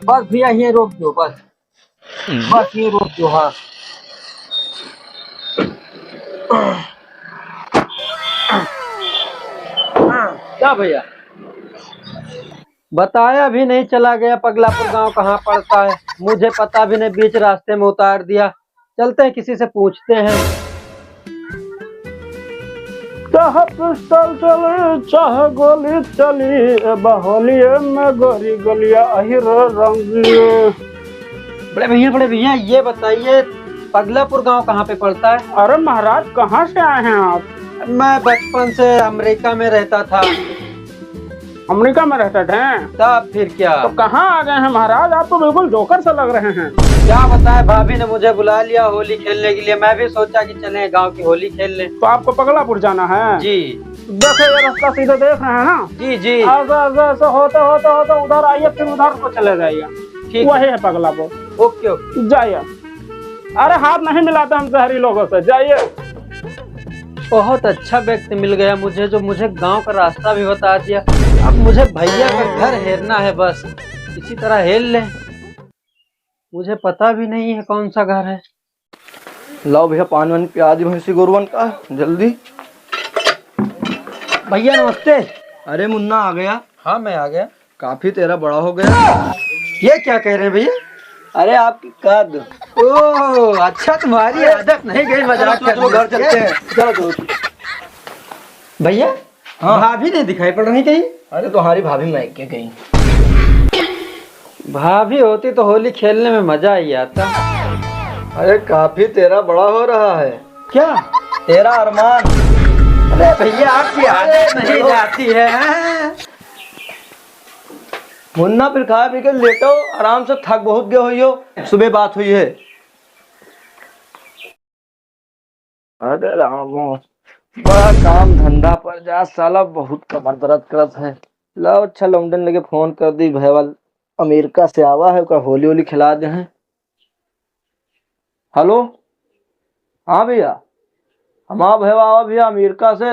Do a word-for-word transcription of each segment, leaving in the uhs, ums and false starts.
बस भैया, ये रोक दो, बस, बस ये रोक दो। हाँ, क्या भैया? बताया भी नहीं, चला गया पगलापुर गांव कहाँ पड़ता है, मुझे पता भी नहीं, बीच रास्ते में उतार दिया। चलते हैं, किसी से पूछते हैं। चाहे पिस्टल चली, चाहे गोली चली, ए बहोलिए में गोरी गोलिया अहिर रंग। बड़े भैया, बड़े भैया, ये बताइए, पगलापुर गांव कहाँ पे पड़ता है? अरे महाराज, कहाँ से आए हैं आप? मैं बचपन से अमेरिका में रहता था। अमेरिका में रहते थे? तब फिर क्या? तो कहाँ आ गए हैं महाराज, आप तो बिल्कुल जोकर से लग रहे हैं। क्या बताएं, भाभी ने मुझे बुला लिया होली खेलने के लिए। मैं भी सोचा कि चलें गांव की होली खेल लें। तो आपको पगलापुर जाना है? जी। देखो, ये रास्ता सीधे देख रहे हैं ना? जी, जी। ऐसा, ऐसा, ऐसा होते, होते, होते उधर आइए, फिर उधर को चले जाइए। ठीक है। वही है पगलापुर। ओके, ओके। जाइए। अरे, हाथ नहीं मिलाते हम शहरी लोगों से, जाइए। बहुत अच्छा व्यक्ति मिल गया मुझे, जो मुझे गांव का रास्ता भी बता दिया। अब मुझे भैया का घर हेरना है बस, इसी तरह हेर लें। मुझे पता भी नहीं है कौन सा घर है। लाओ भैया, पानी वानी पिया दी भैंसी गोरुवन का, जल्दी। भैया नमस्ते। अरे मुन्ना, आ गया? हाँ, मैं आ गया। काफी तेरा बड़ा हो गया। ये क्या कह रहे हैं भैया? अरे आपकी कद। ओह, अच्छा, तुम्हारी आदत नहीं गई मजाक करने की। चलो, चलो, घर चलते हैं। चलो, चलो। भैया, हाँ। भाभी नहीं दिखाई पड़ रही कहीं? अरे तुम्हारी भाभी मायके गई। भाभी होती तो होली खेलने में मजा ही आता। अरे काफी तेरा बड़ा हो रहा है। क्या? तेरा अरमान। अरे भैया, आपकी आदत नहीं जाती है, हैं? मुन्ना, फिर खा पी के लेटो, आराम से, थक बहुत गए होइयो, सुबह बात हुई है। अरे राम, बड़ा काम धंधा पर जा साला, बहुत कमर दर्द करत है। लाओ, अच्छा लौंडन लगे फोन कर दी, भैया अमेरिका से आवा है, ओका होली होली खिला दे हैं। हेलो, हाँ भैया, हमार भैया आवा भैया अमेरिका से,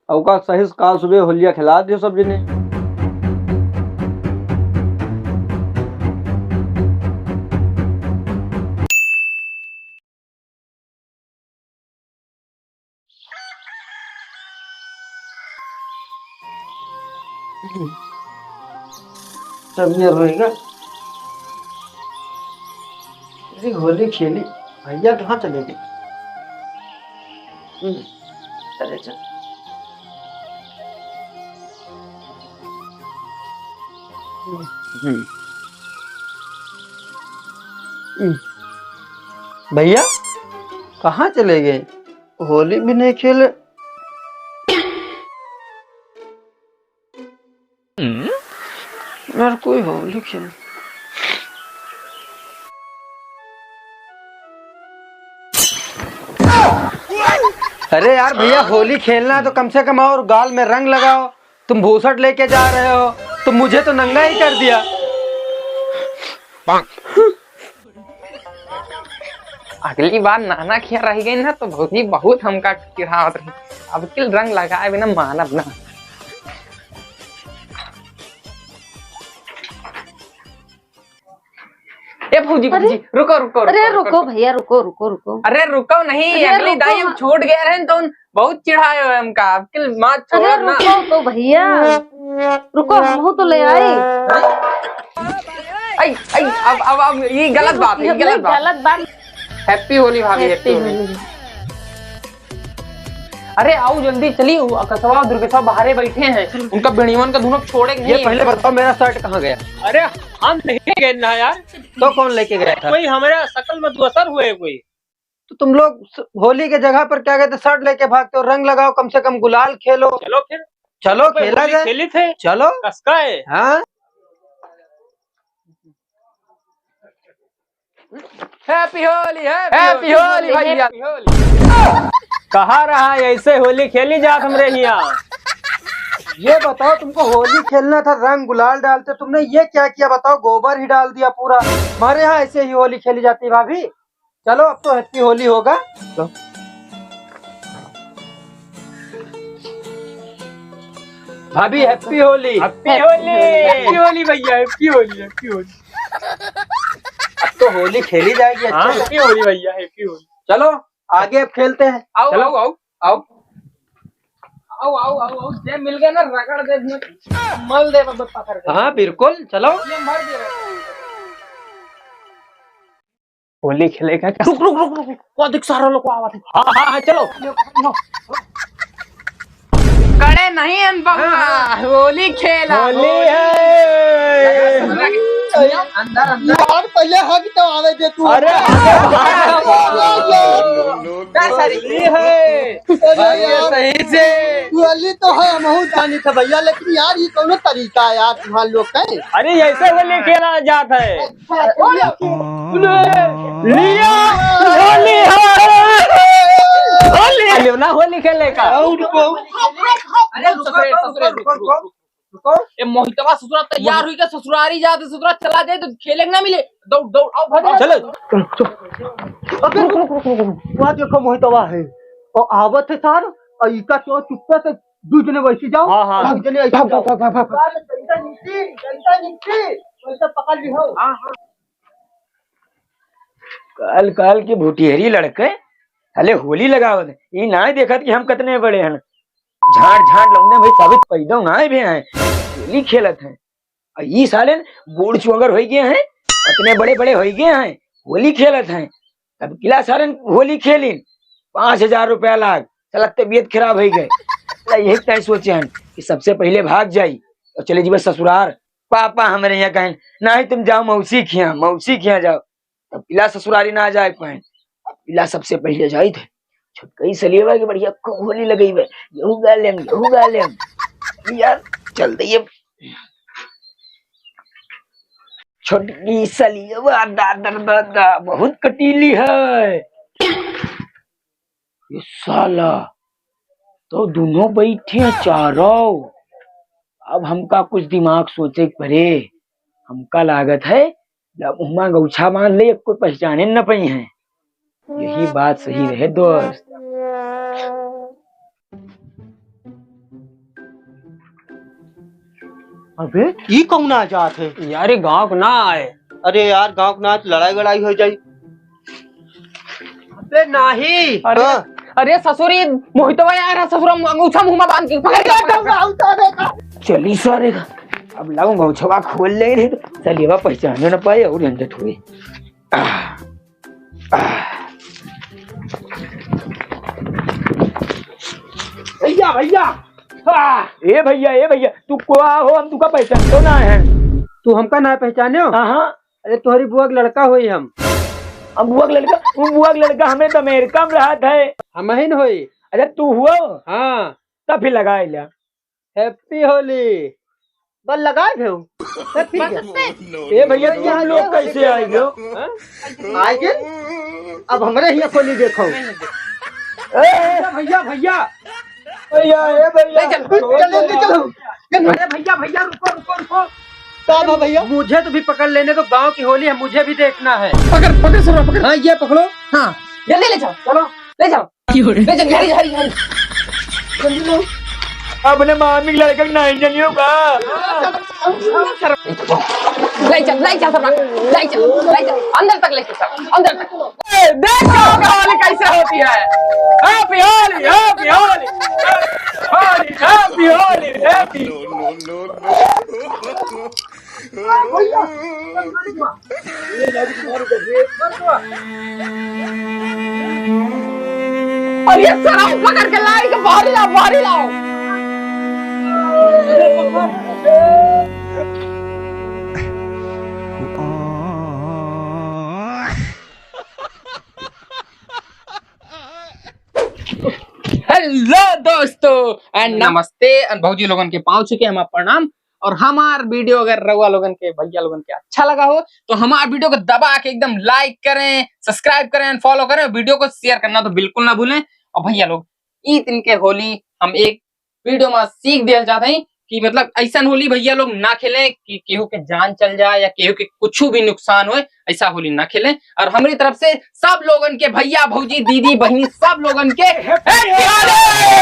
ओका सही से काल सुबह होलिया खिला दियो सब जने। सब ये रहेगा। अरे होली खेली, भैया कहाँ चले गए? हम्म, चले चल। हम्म। हम्म। भैया कहाँ चले गए? होली भी नहीं खेले। यार, कोई होली खेल। अरे यार भैया, होली खेलना है तो कम से कम आओ और गाल में रंग लगाओ। तुम भूसट लेके जा रहे हो, तुम मुझे तो नंगा ही कर दिया। अगली बार नाना खिया रह गई ना, तो भौजी बहुत हमका चिढ़ावत रही। अब के रंग लगाए बिना मानब ना। ए भौजी, अरे? भौजी, रुको, रुको, अरे रुको, रुको, रुको। भैया, रुको, रुको, रुको। अरे रुको नहीं, अरे अगली रुको दाई हम ना। छूट गए रहे तो बहुत चिढ़ाए हुए हमका, अब के माँ अरे छोड़ा ना। रुको तो भैया, रुको, हमहू तो ले आई। आई, आई, अब, अब, अब ये गलत बात है, ये ये गलत बात। गलत बात। Happy होली भाभी, happy Happy होली। होली। अरे आओ जल्दी चली, वो कसवा और दुर्गेशवा बाहरे बैठे हैं, उनका बेणीवन का दोनों छोड़े के ये नहीं है। पहले बताओ मेरा shirt कहाँ गया? अरे हम नहीं गए ना यार। तो कौन लेके गया था? कोई हमारा शकल में दुअसर हुए कोई। तो तुम लोग स-, होली के जगह पर क्या कहते, shirt लेके भागते हो? रंग लगाओ, कम से कम गुलाल खेलो। चलो फिर। चलो, कोई खेला होली जाए। खेली थे? चलो। कसका है? हाँ। Happy होली, happy Happy होली, होली, भैया। Happy होली। कहाँ रहा ऐसे होली खेली जात हमरे हियाँ? ये बताओ, तुमको होली खेलना था, रंग गुलाल डालते, तुमने ये क्या किया बताओ? गोबर ही डाल दिया पूरा। हमारे यहाँ ऐसे ही होली खेली जाती है भाभी। चलो, अब तो happy होली होगा। तो भाभी, happy होली। Happy होली। Happy होली भैया, happy होली, happy होली। तो होली खेली जाएगी। अच्छा, हाँ, happy होली भैया, happy होली। चलो, आगे अब खेलते हैं। आओ, चलो। आओ, आओ, आओ। आओ, आओ, आओ, आओ। जे मिल गया ना, रगड़ दे इसमें। मल दे बस पकड़ के। हाँ, बिल्कुल, चलो। ये मर दे रहा है। होली खेलेगा क्या? रुक, रुक, रुक, रुक, रुक। वो देख, सारा लोग आवत है। हाँ, हाँ, हाँ, चलो। कड़े नहीं हम बबुआ, हाँ। होली खेला। होली है। अंदर, अंदर। यार, पहले hug तो आवे दे तू। अरे, क्या सारी? होली है। अरे अरे, यार। सही से। होली तो है, हमहू जानी था भैया, लेकिन यार, ये कौनो तरीका है यार, तुम्हारे लोग का है? अरे, ऐसे होली खेला जाता है। लिया, होली है, होली है। लियो ना, होली खेले का। अरे, रुको, ससुरे, रुको, ससुरे, रुको, रुको, रुको। रुको। ए, मोहितवा ससुरा तैयार हुई के ससुरारी जाते, ससुरा चला जाए तो खेले ना मिले। दौड़, दौड़, आओ, भाग, चलो। चलो। अबे रुक, रुक, रुक, रुक, रुक। वहाँ देखो, मोहितवा है। और आवत है सार, और इका तो चुप्पे से दू जने वैसे जाओ, हाँ, हाँ। भाग जने ऐसे भाग, जाओ। भाग, भाग, भाग, भाग, भाग। जनता निकली, जनता निकली, वैसे पकड़ ली हो। हाँ, हाँ। काल, काल के भुटियरी लड़के, हले होली लगावत हैं। ई नाय देखत कि हम कितने बड़े हैं। झांट, झांट लौंडे भाई साबित पैदा नाय भी हैं। होली खेलत हैं। और ई साले बूढ़ चुअंगर होई गए हैं, इतने बड़े बड़े होई गए हैं, होली खेलत हैं। अब किला सारन होली खेलिन, पाँच हजार रुपया लाग, साला तबीयत खराब होई गए। साला यही तय सोचे हैं कि सबसे पहले भाग जाई और चले जीबे ससुरार। पापा हमरे यहाँ कहें, "नहीं, तुम जाओ मौसी के यहाँ, मौसी के यहाँ जाओ।" तब किला ससुरारी ना जाए पाए, अब किला सबसे पहले जाई थे। छोटकई सलियवा के बढ़िया खूब होली लगई बे, यहू गा लेम, यहू गा लेम। यार, चल दे ये। छोटकी सलियवा, दादा, दादा, बहुत कटीली है। ये साला, तो दोनों बैठे हैं चारों। अब हमका कुछ दिमाग सोचे के पड़े। हमका लागत है, जब मुँहमा गौछा बांध ले, कोई पहचाने न पई हैं। यही बात सही रहे, दोस्त। अबे, ई कौन आ जात है? यार, ये गाँव के ना आए। अरे यार, गाँव के ना आए तो लड़ाई वड़ाई हो जाई। अबे नाही। अरे, हाँ। अरे ससुरी, मोहितवा यार, ससुरा अंगूछा मुँह में बांध के पकड़ के चली सारे का। अब लाऊं गौछवा खोल ले रे, सलियवा पहचाने न पाए और झंझट हुए। आह, आह। भैया, भैया। आह, ए भैया, ए भैया, तू कोआ हो, हम तुका पहचानतो ना है। तू हमका ना पहचाने हो? हाँ, हाँ। अरे, तोहरी बुआ के लड़का होई हम। हम बुआ के लड़का, हम बुआ के लड़का, हमें तो अमेरिका में रहत है। हमहिन होई। अरे, तू हुआ? हाँ। तब फिर लगाए लिया। Happy होली। बस लगाए भेऊ। तब फिर क्या? ए भैया, तुम लोग कैसे आए हो? हाँ? आए के? अब हमरे हियाँ खोली देखो। ए, भैया, भैया। भैया, ए भैया। ले चल, ले चलो, ले चलो। अरे भैया, भैया, रुको, रुको, रुको। का बा भैया? मुझे तो भी पकड़ लेने दो, गांव की होली है, मुझे भी देखना है। पकड़, पकड़, सर, पकड़। हाँ, ये पकड़ो। हाँ, जल्दी ले जाओ, चलो, ले जाओ। क्यों रे? ले जाओ, हरी, हरी, हरी। जल्दी लो। अपने मामी के लड़के के नहीं जनियो का? ले चल, ले चल, सब ले चल, ले चल, अंदर तक ले चल, अंदर तक। ए, देख के होली कैसे होती है। Happy होली, happy होली, होली, happy होली, happy। और ये सराउ पकड़ के लाई के बाहरी लाओ, बाहरी लाओ। Hello दोस्तों and नमस्ते and भौजी लोगन के पाँव छू के हमार प्रणाम। और हमार video अगर रउआ लोगन के, भैया लोगन के अच्छा लगा हो तो हमार video को दबा के एकदम like करें, subscribe करें and follow करें, video को share करना तो बिल्कुल ना भूलें। और भैया लोग, ई दिन के होली हम एक video में सीख दिया चाहते हैं कि मतलब ऐसा होली भैया लोग ना खेलें कि केहू के जान चल जाए या केहू के कुछ भी नुकसान होए, ऐसा होली ना खेलें। और हमारी तरफ से सब लोगन के, भैया, भौजी, दीदी, बहिनी, सब लोगन के happy होली।